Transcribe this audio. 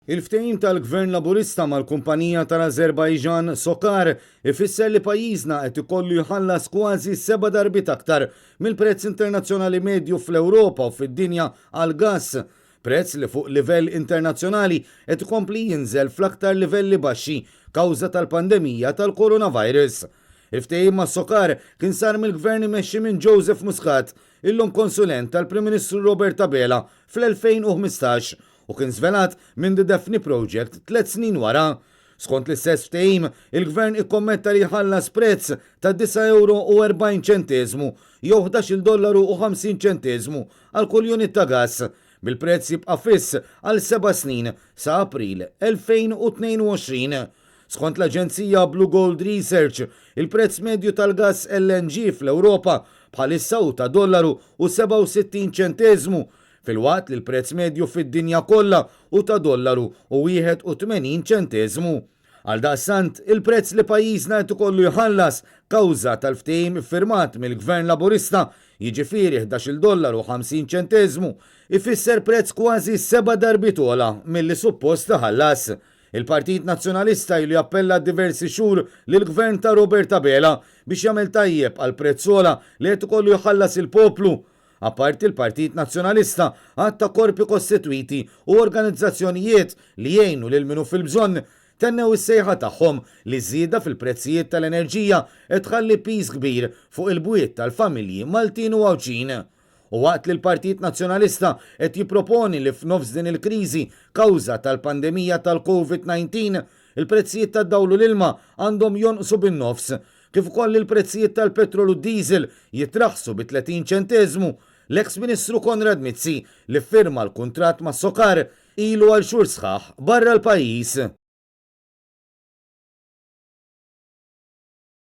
Il-ftehim tal-Gvern Laburista mal-kumpanija tal-Ażerbajġan Socar ifisser li pajjiżna qed ikollu jħallas kważi seba' darbiet aktar mill-prezz internazzjonali medju fl-Ewropa u fid-dinja għall-gass, prezz li fuq livell internazzjonali qed ikompli jinżel fl-aktar livelli baxxi kawża tal-pandemija tal-coronavirus. Il-ftehim ma' Socar kien sar mill-Gvern imexxi minn Joseph Muscat, illum konsulent tal-Prim Ministru Robert Abela, fl-2015 u kien żvelat minn The Daphne Project tliet snin wara. Skont l-istess ftehim, il-Gvern ikkommetta li jħallas prezz ta' disa' ewro u 40 ċenteżmu jew ħdax-il dollaru u 50 ċenteżmu għal kull unit ta' gass, bil-prezz jibqa' fiss għal seba' snin sa April 2022. Skont l-aġenzija Blue Gold Research, il-prezz medju tal-gass LNG fl-Ewropa bħalissa hu ta' dollaru u 67 ċenteżmu, filwaqt li l-prezz medju fid-dinja kollha hu ta' dollaru u 81 ċenteżmu. Għaldaqstant, il-prezz li pajjiżna qed ikollu jħallas kawża tal-ftehim iffirmat mill-Gvern Laburista, jiġifieri ħdax-il dollaru u 50 ċenteżmu, ifisser prezz kważi seba' darbiet ogħla milli suppost iħallas. Il-Partit Nazzjonalista ilu jappella diversi xhur lill-Gvern ta' Robert Abela biex jagħmel tajjeb għall-prezz ogħla li qed ikollu jħallas il-poplu. Apparti l-Partit Nazzjonalista, għadd ta' korpi kostitwiti u organizzazzjonijiet li jgħinu lil min hu fil-bżonn tennew is-sejħa tagħhom li ż-żieda fil-prezzijiet tal-enerġija qed tħalli piż kbir fuq il-bwiet tal-familji Maltin u Għawdxin. U waqt li l-Partit Nazzjonalista qed jipproponi li f'nofs din il-kriżi kawża tal-pandemija tal-Covid 19, il-prezzijiet tad-dawl u l-ilma għandhom jonqsu bin-nofs, kif ukoll li l-prezzijiet tal-petrol u d-diesel jitraħħsu bi 30 ċenteżmu, l-eks Ministru Konrad Mizzi, li ffirma l-kuntratt ma' Socar, ilu għal xhur sħaħ barra l-pajjiż.